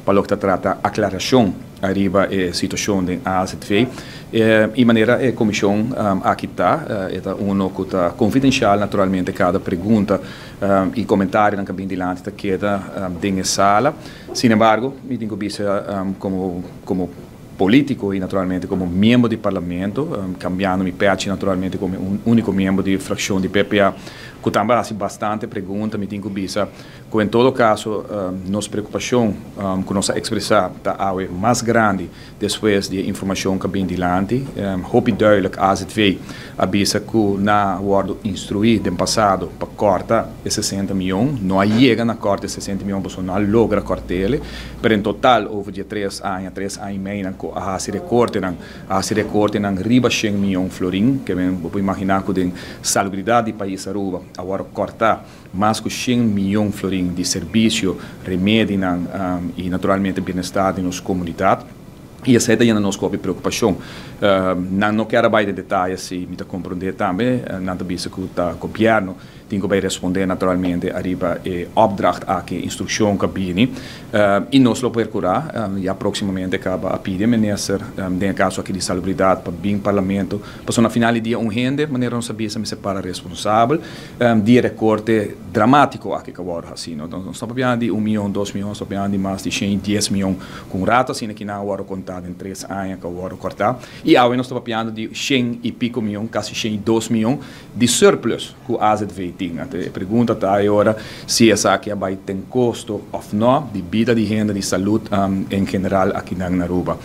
Pa loke ta trata aclaracion ariba e situacion den AZV. E manera e comision aki ta, e ta uno cu ta confidencial. Naturalmente cada pregunta y comentario cu bin dilanti ta keda den sala. Sin embargo, mi tin cu bisa como politico y naturalmente como miembro di parlamento, cambiando mi pet naturalmente como un unico miembro di fraccion di PPA, cu tambe a haci bastante pregunta, mi tin cu bisa cu en todo caso nos preocupacion cu nos a expresa ta awe mas grandi despues di informacion cu a bin dilanti. Hopi duidelijk, AZV a bisa cu nan a wordo instrui den pasado pa corta e 60 miyon, no a yega na corta 60 miyon, pasobra no a logra cort'e, pero en total over di 3 aña, 3 aña y mei, nan a haci recorte, nan a haci recorte nan riba 100 miyon florin, cu bo por imagina cu den salubridad di pais Aruba awor corta mas cu 100 miyon florin di servicio, remedi y naturalmente bienestar di nos comunidad. Y esey ta nos preocupacion. Nan no kier bay den detaye, si mi ta comprende tambe, nan ta bisa cu ta gobierno tin cu responde naturalmente ariba e opdracht aki, instruccion cu a bini. Y nos lo percura, ya proximamente caba a pidi minister, den caso aki di salubridad, pa bin parlamento, pasobra na final di dia un hende, manera nos sa, mester para responsabel di recorte dramatico aki cu awor asina. No? Nos ta papiando di 1 miyon, 2 miyon, ta papiando di mas di 110 miyon, cu un rato asina cu nan a conta den 3 aña cu a corta. Y awe nos ta papiando di 100 y pico miyon, casi 102 miyon di surplus cu AZV tin. E pregunta ta awor si esaki bay tin costo of no di bida di hende, di salud en general aki na Aruba.